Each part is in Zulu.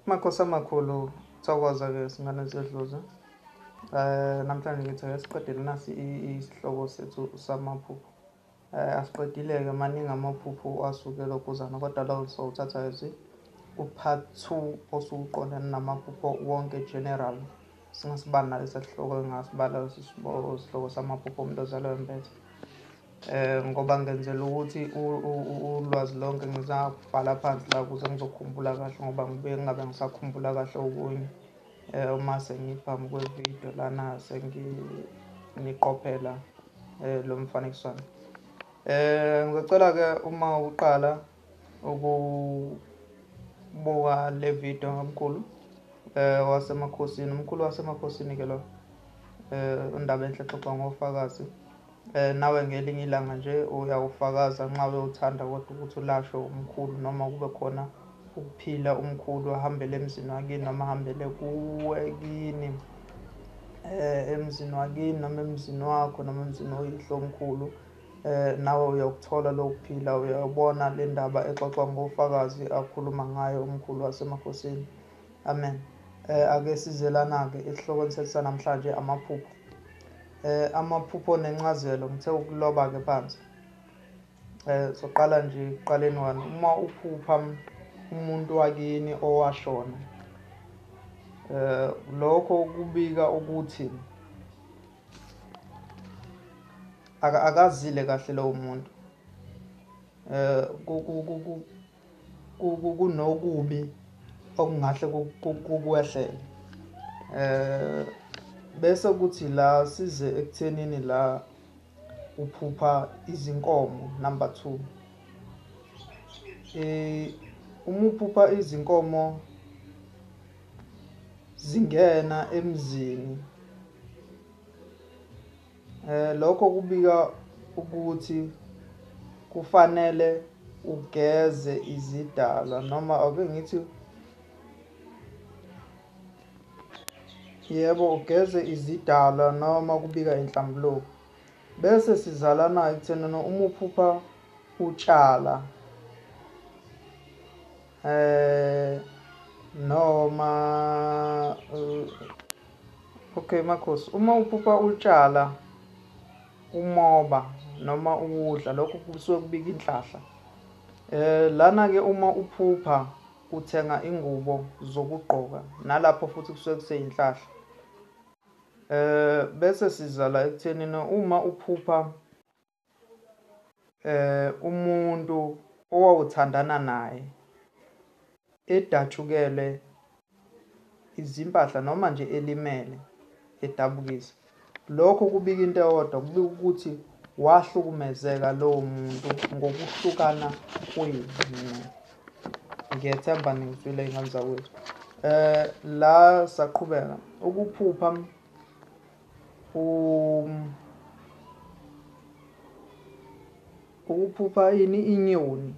Makhosi amakhulu, thokoza-ke singane zedlozi. Namhlanje ngithi ake siqedele nasi isihloko sethu samaphupho. Asiqedile-ke, maningi amaphupho asuke lokhuzana, kodwa lawo sowuthatha ezi ku-part 2 osuke uqondene namaphupho wonke general. Singasibali nalesi sihloko engasibala isihloko samaphupho omuntu ozalwe embethe. Ngoba ngenzela ukuthi ulwazi lonke ngizabhala phansi la ukuze ngizokhumbula kahle, ngoba ngibuye ngingabe ngisakhumbula kahle okunye. Uma sengiphambi kwevidiyo lana senginiqophela lo mfanekiswano. Ngizocela-ke uma uqala ukubuka le video ngamkhulu wasemakhosini, umkhulu wasemakhosini-ke lo, undaba enhle exoxa ngofakazi. Nawe ngelinye ilanga nje uyawufakaza nxa uyowuthanda, kodwa ukuthi ulashwe umkhulu noma kube khona ukuphila umkhulu ahambele emzini wakini noma ahambele kuwe kini, emzini wakini noma emzini wakho noma emzini woyihlo omkhulu. Nawe uyakuthola lokuphila, uyabona le ndaba exoxwa ngofakazi akhuluma ngayo umkhulu wasemakhosini. Amen. Ake sizelana-ke esihlokweni sethu sanamhlanje, amaphupho. Amaphupho nencazelo. Ngithe ukuloba-ke phansi. Soqala nje ekuqaleni wani, uma uphupha umuntu wakini owashona, lokho kubika ukuthi akazile kahle lowo muntu. Kunokubi okungahle kukwehlele. Bese kuthi la size ekuthenini la uphupha izinkomo number 2. Uma uphupha izinkomo zingena emzini, lokho kubika ukuthi kufanele ugeze izidalwa, noma ake ngithi yebo, ugeze izidalwa noma kubika inhlambuluko. Bese sizalana ekuthenini uma uphupha utshala, noma okay makhosi, uma uphupha utshala umoba noma ukudla, lokho kusuke kubika inhlahla. Lana ke uma uphupha uthenga ingubo zokugqoka, nalapho futhi kusuke kuseyinhlahla. Bese sizala ekuthenini uma uphupha umuntu owawuthandana naye edatshukele izimpahla noma nje elimele edabukisa, lokho kubika into eyodwa, kubika ukuthi wahlukumezeka lowo muntu ngokuhlukana kwenu. Ngiyethemba ningizwile iy'ngane zakwethu. La saqhubeka ukuphupha ukuphupha ini inyoni.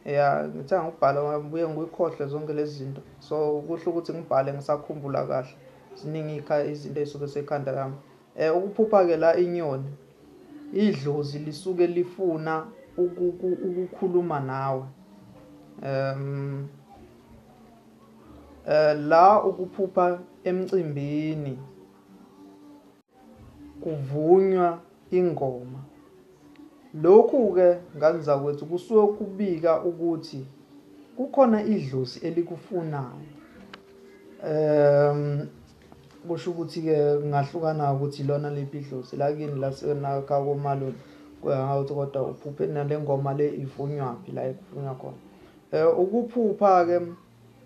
Ya, ngithanda ukubhala ngoba ngibuye ngikhohlwe zonke lezi zinto, so kuhle ukuthi ngibhale ngisakhumbula kahle. Ziningi izinto ey'suke sekhanda lami. Ukuphupha-ke la inyoni, idlozi lisuke lifuna ukukhuluma nawe. La ukuphupha emcimbini kuvunywa ingoma, lokhu-ke ngane zakwethu kusuke kubika ukuthi kukhona idlozi elikufunayo. Kusho ukuthi-ke kungahlukana ukuthi ilona liphi idlozi lakini lasenakhaya komalume, kuya kodwa uphuphe nale ngoma le ivunywaphi la ekuvunywa khona. Ukuphupha-ke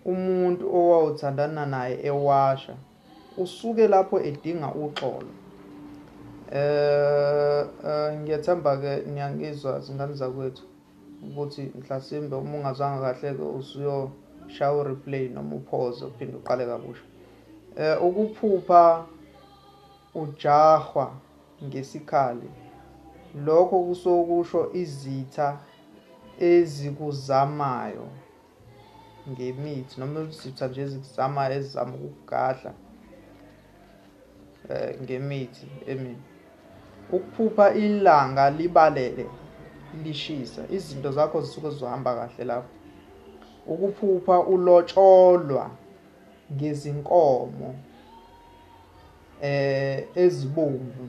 umuntu owawuthandana naye ewasha, usuke lapho edinga uxolo. Ngiyethemba-ke niyangizwa zingane zakwethu ukuthi mhlasimbe uma ungazwanga kahle-ke usuyoshaya u-replay noma upause uphinde uqale kabusha. Ukuphupha ujahwa ngesikhali, lokho kusokusho izitha ezikuzamayo ngemithi, noma izitha nje ezikuzamayo ezizama ukukugadla ngemithi emibi. Ukuphupha ilanga libalele lishisa, izinto zakho zisuke zizohamba kahle lapho. Ukuphupha ulotsholwa ngezinkomo ezibomvu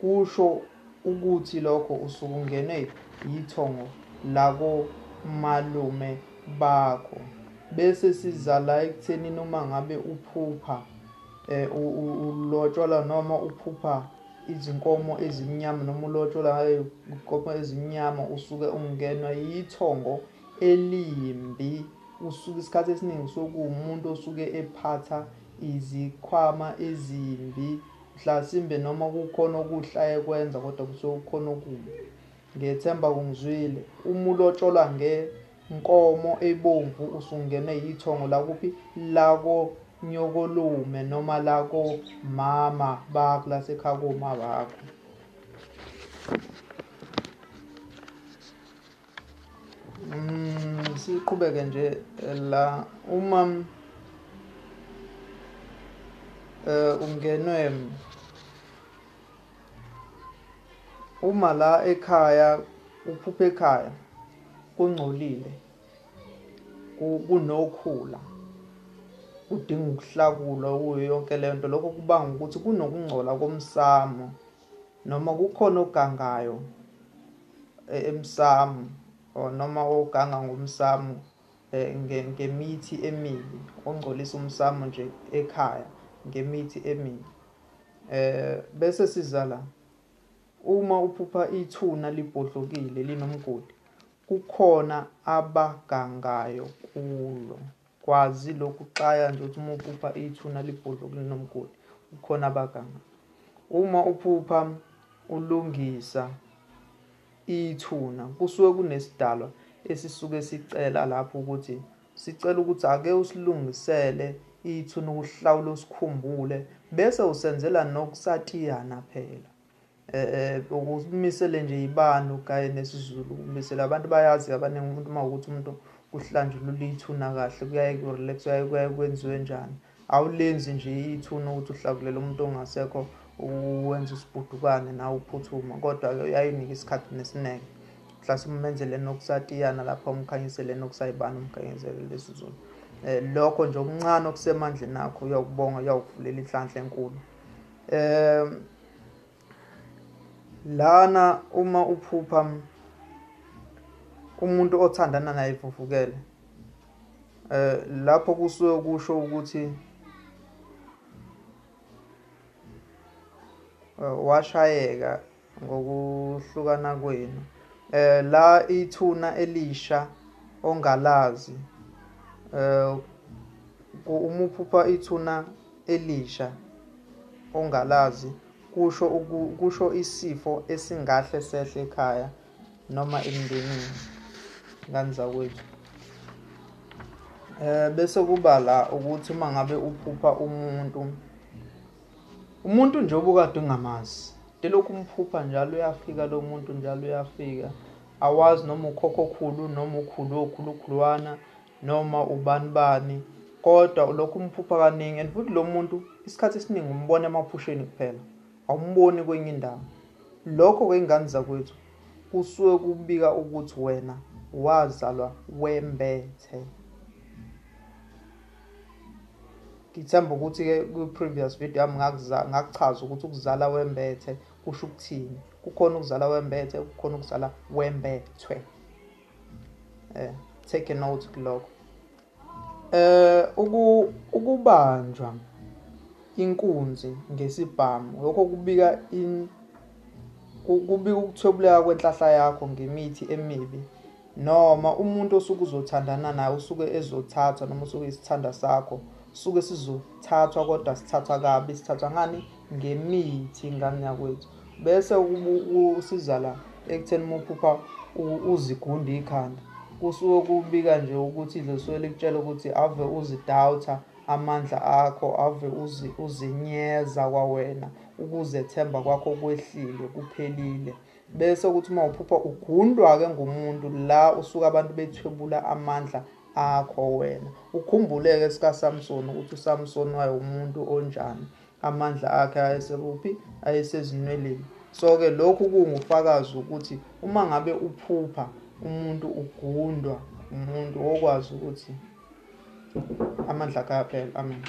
kusho ukuthi lokho usuke ungenwe yithongo lako malume bakho. Bese sizala ekuthenini uma ngabe uphupha ulotsholwa noma uphupha izinkomo ezimnyama noma ulotsholwa inkomo ezimnyama, usuke ungenwa yithongo elimbi. Usuke isikhathi esiningi sokuwumuntu osuke ephatha izikhwama ezimbi, mhlasimbe noma kukhona okuhle ayekwenza kodwa kusuke kukhona okubi. Ngiyethemba kungizwile. Uma ulotsholwa ngenkomo ebomvu usungene yithongo lakuphi? Lako nyokolume noma lako mama bakho, lasekhaya koma bakho. Siqhubeke nje la. Uma ungenwe uma la ekhaya uphuphe ekhaya kungcolile, kunokhula, kudinga ukuhlakulwa kuyo yonke le nto, lokho kubanga ukuthi kunokungcola komsamo noma kukhona ogangayo emsamo noma oganga ngomsamo ngemithi emibi, ongcolisa umsamo nje ekhaya ngemithi emibi. Bese sizala uma uphupha ithuna libhodlokile linomgodi, kukhona abagangayo kulo. Kwazi lokhu, xaya nje ukuthi uma uphupha ithuna libhodlokile linomgodi, kukhona abagangayo. Uma uphupha ulungisa ithuna, kusuke kunesidalwa esisuke sicela lapho ukuthi sicela ukuthi ake usilungisele ithuna, ukuhlawula, usikhumbule, bese usenzela nokusatiyana phela. Ukumisele nje ibani ugaye nesiZulu, ukumisela abantu bayazi abaningi umuntu uma ukuthi umuntu kuhlanjulula ithuna kahle kuyaye ku-relax, kuyaye kwenziwe njani. Awulenzi nje ithuna ukuthi uhlakulele umuntu ongasekho uwenza usibhudukane nawe uphuthuma, kodwa-ke uyayinika isikhathi nesineke. Mhlawumbe umenzele nokusatiyana lapha, umkhanyisele nokusayibani, umkhanyisele lesiZulu. Lokho nje okuncane okusemandleni akho uyakubonga, uyakuvulela inhlanhla enkulu. Lana uma uphupha umuntu othandana naye evuvukele, lapho kusuke kusho ukuthi washayeka ngokuhlukana kwenu. La ithuna elisha ongalazi, uma uphupha ithuna elisha ongalazi kusho isifo esingahle sehle ekhaya noma emndenini, ngane zakwethu. Bese kuba la ukuthi uma ngabe uphupha umuntu nje obukade ungamazi, delokhu umphupha njalo uyafika lo muntu, njalo uyafika, awazi noma ukhokho khulu noma ukhulu okhulu khulwana noma ubani bani, kodwa lokhu umphupha kaningi. And futhi lo muntu isikhathi esiningi umbona emaphusheni kuphela, awumboni kwenye indawo. Lokho kwengane zakwethu kusuke kubika ukuthi wena wazalwa wembethe. Ngithemba ukuthi-ke kwi-previous video yami ngakuchaza ukuthi ukuzala wembethe kusho ukuthini. Kukhona ukuzala wembethe, kukhona ukuzala wembethwe. Take a note kulokho. Ukubanjwa inkunzi ngesibhamu, lokho kubika kubika ukuthwebuleka kwenhlahla yakho ngemithi emibi, noma umuntu osuke uzothandana naye usuke ezothathwa, noma usuke isithanda sakho suke sizothathwa, kodwa sithathwa kabi, sithathwa ngani? Ngemithi, ngane yakwethu. Bese usiza la ekutheni uma uphupha uzigunda ikhanda, kusuke kubika nje ukuthi idlozi likutshela ukuthi ave uzidoubta amandla akho, ave uzinyeza kwawena, ukuzethemba kwakho kwehlile, kuphelile. Bese ukuthi uma uphupha ugundwa-ke ngumuntu, la usuke abantu bethwebula amandla akho wena. Ukhumbuleke sikaSamson ukuthi uSamson wayewumuntu onjani, amandla akhe ayesekuphi? Ayesezinweleni. So-ke lokhu kungufakazi ukuthi uma ngabe uphupha umuntu ugundwa Umuntu okwazi ukuthi amandla akhe ayaphela. Amen.